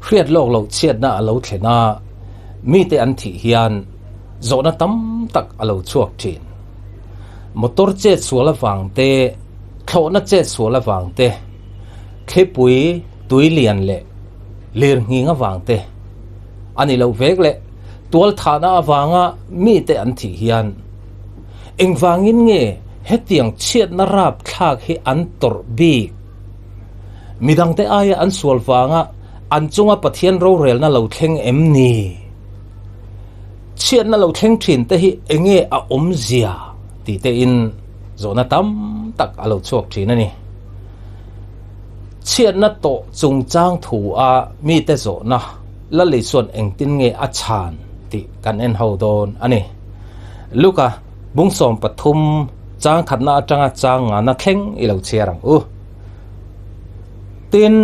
Hriat lawk loh chhiatna a lo thlen a, mite an thih hian zawhna tam tak a lo chhuak thin. Motor chet sual avang te, thlawhna chet sual avang te, thlipui tui lian leh lirnghing avang te a ni loh vek leh tualthahna avanga mite an thih hian engvangin nge hetiang chhiatna rapthlak hi an tawrh bik? Midangte aia an sual vanga an chunga Pathian rorelna lo thleng em ni? Chhiatna lo thleng thin te hi enge a awmzia tih tein zawhna tam tak a lo chhuak thin a ni. Chhiatna tawh chungchang thu a mite zawhna Lali chuan engtin nge a chhan tih kan en ho dawn a ni. Luka bung 13 chang khatna atanga chang ngana thleng i lo chhiar ang u. Tin,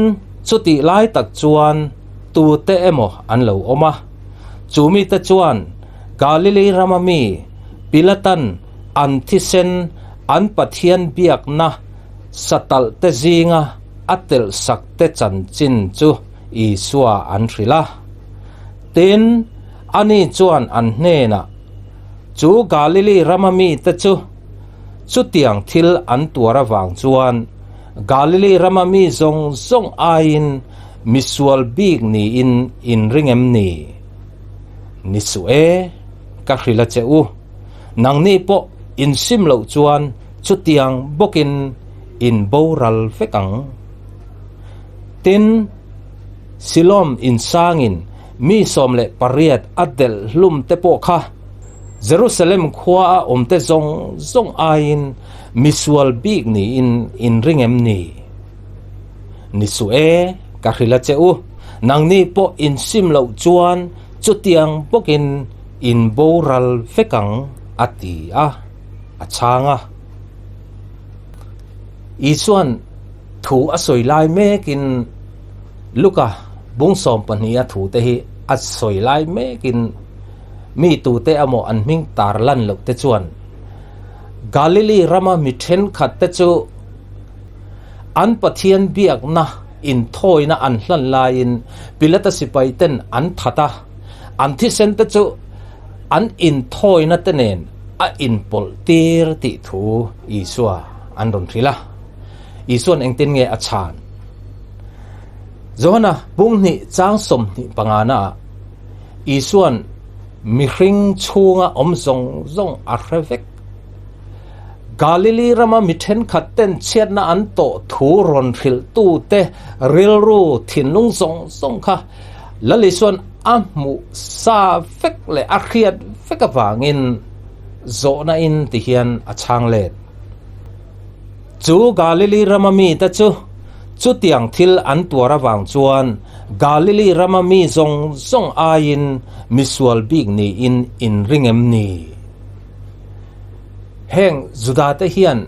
chutih lai tak chuan tute emaw an lo awm a, chu mite chuan Galili rama mi Pilatan an thisen an Pathian biakna satalh te zinga a telh sak te chanchin chu Isua an hrilh a. Tin, ani chuan an hnenah, Chu Galili rama mite chu chutiang thil an tuar avang chuan Galili rama mi zawng zawng aiin misual bik niin in ring em ni? Ni suh e, ka hrilh a che u. Nangni pawh in sim loh chuan chutiang bawkin in boral vek ang. Tin, Silom insangin mi 18 a delh hlum te pawh kha Jerusalem khua a awm te zawng zawng aiin misual bik niin in ring em ni? Ni suh e, ka hrilh a che u, nangni pawh in sim loh chuan chutiang bawkin in boral vek ang, a ti a, a chhang a. Isua'n thu a sawi lai mekin Luka bung 12 a thute hi a sawi lai mekin mi tute emaw an hming tar lan loh te chuan Galili rama mi thenkhat te chu an Pathian biakna inthawina an hlan laiin Pilata sipai ten an that a, an thisen te chu an inthawina te nen a inpawlh tir tih thu Isua an rawn hrilh a. Isua'n engtin nge a chhan? Johana bung hnih chang 25 naah Isua'n mihring chhunga awm zawng zawng a hre vek. Galili rama mi thenkhat ten chhiatna an tawh thu rawn hrilhtute rilru thinlung zawng zawng kha Lal Isua'n a hmuh sa vek leh a hriat vek avangin zawhna in ti hian a chhang let. Chu Galili rama mite chu chutiang thil an tuar avang chuan Galili rama mi zawng zawng aiin misual bik niin in ring em ni? Heng Judate hian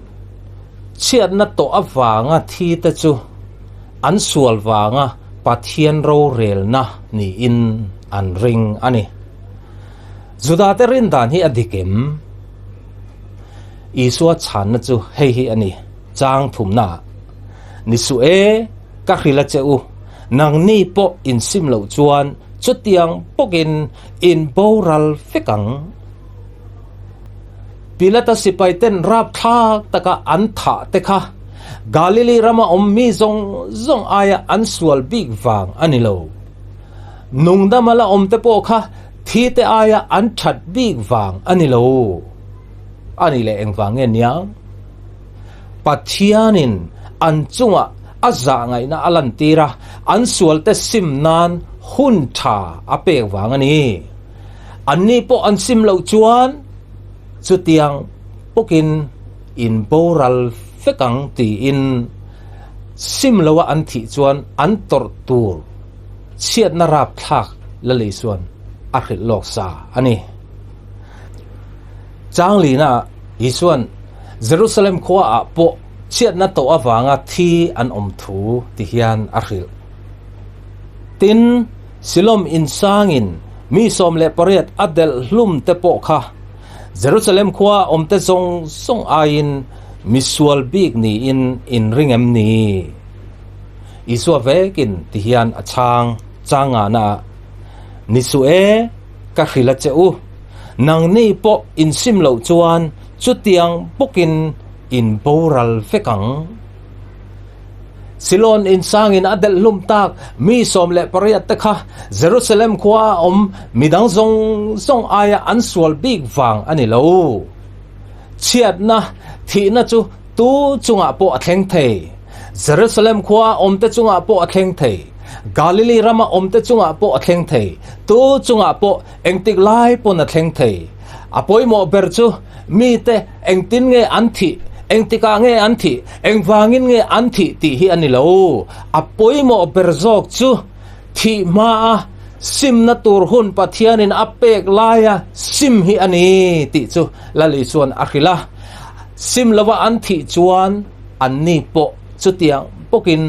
chhiatna tawh avanga thi te chu an sual vanga Pathian rorelna niin an ring a ni. Judate rin dan hi a dik em? Isua chhanna chu hei hi a ni, Chang thumna ah, Ni suh e, ka hrilh a che u, nangni pawh in sim loh chuan chutiang bawkin in boral vek ang. Pilata sipai ten rapthlak taka an thah te kha Galili rama awm mi zawng zawng aia an sual bik vang a ni lo. Nungdama la awm te pawh kha thi te aia an that bik vang a ni lo. A nih leh engvang nge niang? Pathianin an chungah a zah ngaihna a lantir a, an sualte sim nan hun tha a pek vang a ni. Anni pawh an sim loh chuan chutiang bawkin in boral vek ang tiin sim loa an thih chuan an tawrh tur chhiatna rapthlak la lei chuan a hrilh lawk sa a ni. Changlina Isua'n Jerusalem khuaah pawh chhiatna tawh avanga thi an awm thu ti hian a hrilh. Tin, Silom insangin mi 18 a delh hlum te pawh kha Jerusalem khua awmte zawng zawng aiin misual bik niin in ring em ni? Isua vekin ti hian a chhang. Chang ngahna ah, Ni suh e, ka hrilh a che u. Nangni pawh insim loh chuan chutiang bawkin in boral vek ang. Silon insangin a delh hlum tak mi 18 te kha Jerusalem khua a awm midang zawng zawng aia an sual bik vang a ni lo. Chhiatna, thihna chu tu chungah pawh a thleng thei. Jerusalem khua a awmte chungah pawh a thleng thei. Galili rama awmte chungah pawh a thleng thei. Tu chungah pawh engtik lai pawn a thleng thei. A pawimawh ber chu mite engtin nge an thih, engtikah nge an thih, engvangin nge an thih tih hi a ni lo. A pawimawh ber zawk chu thih hmaa simna tur hun Pathianin a pek laia sim hi a ni tih chu Lali chuan a hrilh a. Sim lova an thih chuan anni pawh chutiang bawkin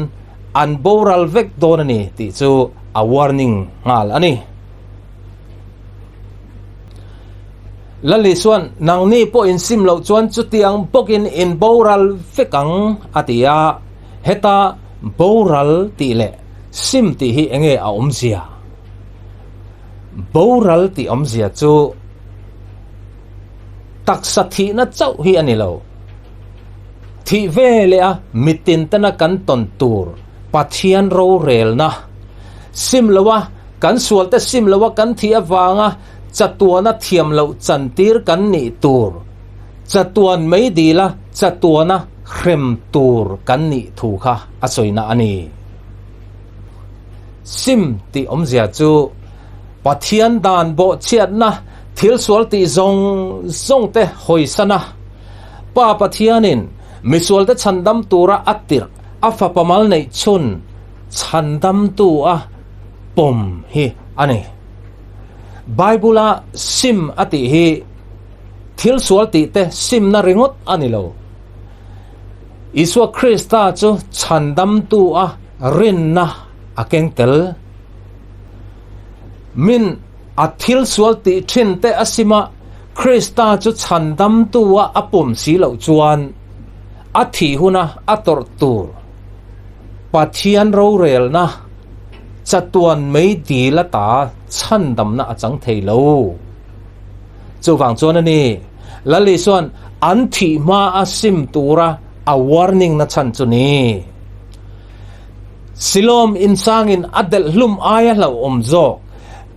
an boral vek dawn a ni tih chu a warning nghal a ni. Lali chuan, Nangni pawh in sim loh chuan chutiang bawkin in boral vek ang, a ti a. Heta boral tih leh sim tih hi enge a awmzia? Boral tih awmzia chu taksa thihna chauh hi a ni lo. Thih ve leh a mitin tena kan tawn tur Pathian rorelna sim loa kan sualte sim loa kan thih avanga chatuana thiam loh chantir kan nih tur, chatuan mei dila chatuana hrem tur kan nih thu kha a sawina a ni. Sim tih awmzia chu Pathian dan bawhchhiatna thil sual tih zawng zawng te hawisana Pa Pathianin misualte chhandam tura a tirh a fapa mal neih chhun chhandamtu a pawm hi a ni. Bible-a sim a tih hi thil sual tih te simna ringawt a ni lo. Isua Krista chu chhandamtu a rinna a keng tel. Min a thil sual tih thin te a sim a, Krista chu chhandamtu a a pawm si loh chuan a thih huna a tawrh tur Pathian rorelna chatuan mei dil ata chhandamna a chang thei lo. Chuvang chuan a ni, Lali chuan an thih hma a sim tura a warning na chhan chu ni. Silom insangin a delh hlum aia hlauhawm zawk,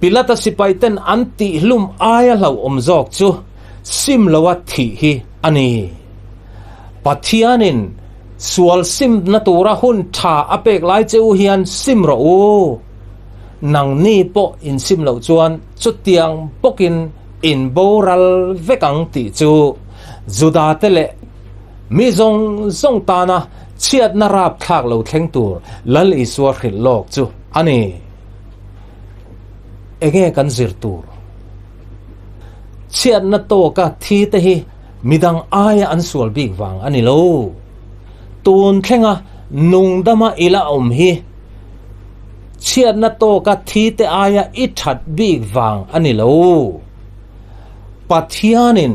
Pilata sipaiten an tih hlum aia hlauhawm zawk chu sim loa thih hi a ni. Pathianin sual simna tura hun tha a pek lai che u hian sim rawh u. Nangni pawh in sim loh chuan chutiang bawkin in boral vek ang tih chu Judate leh mi zawng zawng tana chhiatna rapthlak lo thleng tur Lal Isua hrilh lawk chu a ni. Enge kan zir tur? Chhiatna tawka thi te hi midang aia an sual bik vang a ni lo. Tun thlenga nungdama ila awm hi chhiatna tawka thi te aia i that bik vang a ni lo. Pathianin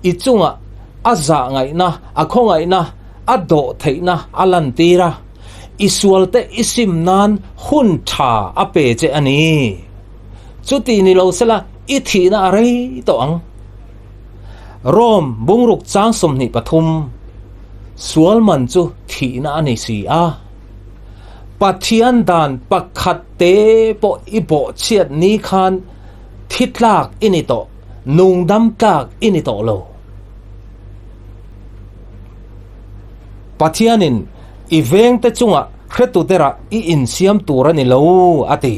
i chungah a zah ngaihna, a khawngaihna, a dawh theihna a lantir a, i sualte i sim nan hun tha a pe che a ni. Chuti ni lo sela i thihna a rei tawh ang. Rome bungruk chang 23, Sual man chu thihna a ni si a. Pathian dan pakhat te pawh i bawhchhiat ni khan thi tlak i ni tawh, nungdam tlak i ni tawh lo. Pathianin i vengte chungah hretu derah i insiam tur a ni lo a ti.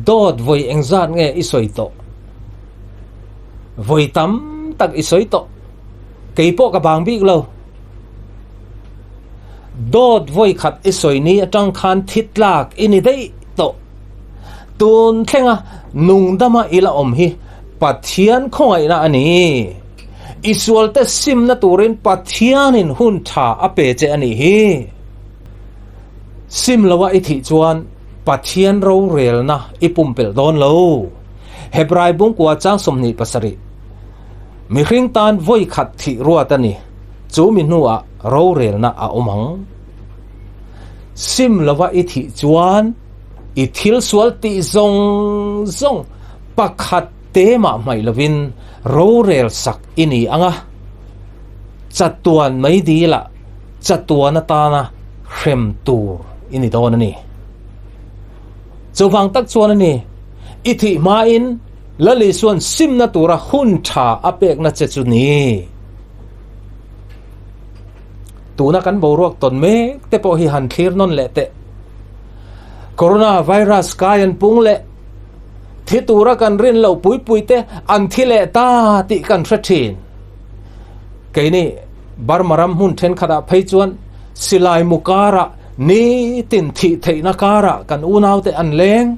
Dawt vawi engzat nge i sawi tawh? Vawi tam tak i sawi tawh. Kei pawh ka bang bik lo. Dawt vawi khat i sawi ni atang khan thi tlak i ni daih tawh. Tun thlenga nungdama i la awm hi Pathian khawngaihna a ni. I sualte simna turin Pathianin hun tha a pe che a nih hi. Sim loa i thih chuan Pathian rorelna i pumpelh dawn lo. Hebrai bungkua chang 27, Mihring tan vawi khat thih ruat a ni, chu mi hnuah rorelna a awm ang. Sim lova i thih chuan. I thil sual tih zawng zawng pakhat te mah hmaih lovin rorel sak i ni ang a, chatuan mai dilah chatuan atana hrem tur i ni dawn a ni. Chuvang tak chuan a ni, i thih hmain Lal Isua'n simna tura hun tha a pekna che chu ni. Tuna kan boruak tawn mek te pawh hi han thlir nawn leh teh. Corona virus kai an pung leh thi tura kan rin loh pui pui te an thi leh ta tih kan hre thin. Keini Burma ram hmun thenkhatah phei chuan silai mu karah nitin thih theihna karah kan unaute an leng.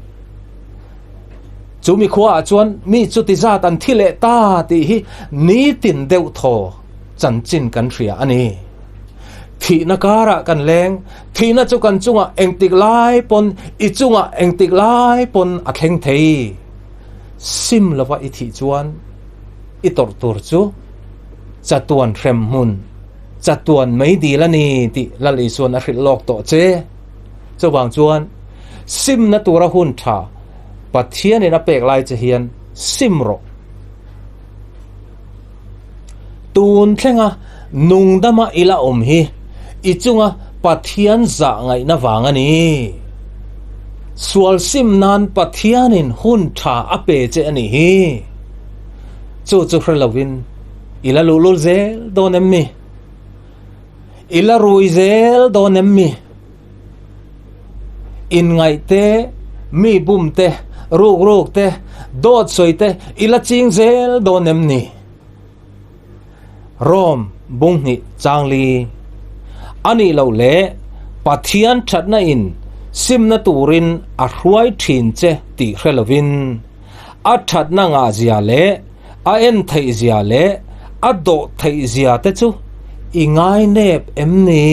Chu mi khuaah chuan mi chuti zat an thi leh ta tih hi nitin deuh thaw chanchin kan hria a ni. Thihna karah kan leng, thihna chu kan chungah engtik lai pawn i chungah engtik lai pawn a thleng thei. Sim lova i thih chuan i tawrh tur chu chatuan hrem hmun, chatuan meidil a ni tih Lal Isuan a hrilh lawk tawh che. Chuvang chuan simna tura hun tha Pathianin a pek lai che hian sim rawh. Tun thlenga nungdama i la awm hi i chunga Pathian zah ngaihna vang a ni. Sual sim nan Pathianin hun tha a pe che a nih hi. Chu chu hre lovin i la luhlul zel dawn em ni? I la rui zel dawn em mi? Inngaih te, mi bum te, ruk ruk te, dawt sawi te i la ching zel dawn em ni? Rome bunghnih changli a nih loh leh Pathian thatna in simna turin a hruai thin che tih hre lovin a thatna ngahzia leh a en theihzia leh a dawh theihzia te chu i ngai nep em ni?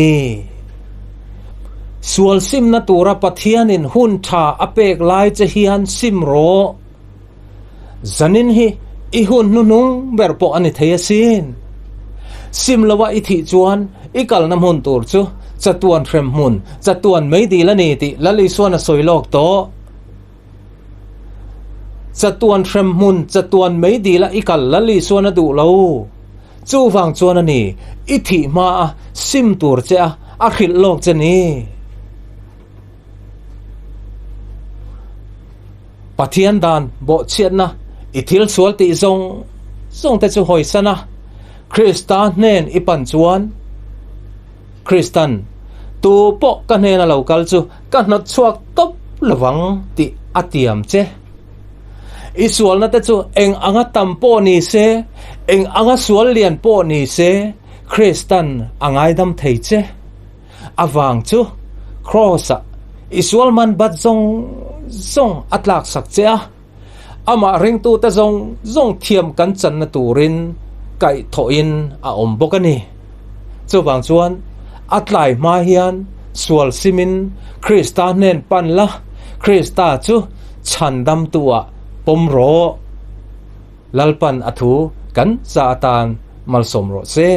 Sual simna tura Pathianin hun tha a pek lai che hian sim rawh. Zanin hi i hun hnuhnung ber pawh a ni thei asin. Sim loa i thih chuan i kalna hmun tur chu chatuan hrem hmun, chatuan meidil a ni tih Lal Isuan a sawi lawk tawh. Chatuan hrem hmun, chatuan meidil a i kal Lal Isuan a duh lo. Chuvang chuan a ni, i thih hma a sim tur che a a hrilh lawk che ni. Pathian dan bawhchhiatna i thil sual tih zawng zawng te chu hawisan a, Krista hnen i pan chuan Kristan tu pawh ka hnena lo kal chu ka hnawt chhuak tawp lovang tih a tiam che. I sualna te chu eng anga tam pawh ni se, eng anga sual lian pawh ni se, Kristan a ngaidam thei che. Avang chu Kraws-ah i sual man bat zawng zawng a tlak sak che a, amah ringtute zawng zawng thiam kan channa turin kaihthawhin a awm bawk a ni. Chuvang chuan a tlai hma hian sual simin Krista hnen pan la, Krista chu chhandamtu-ah pawm rawh. Lalpan a thu kan za atan malsawm rawh se.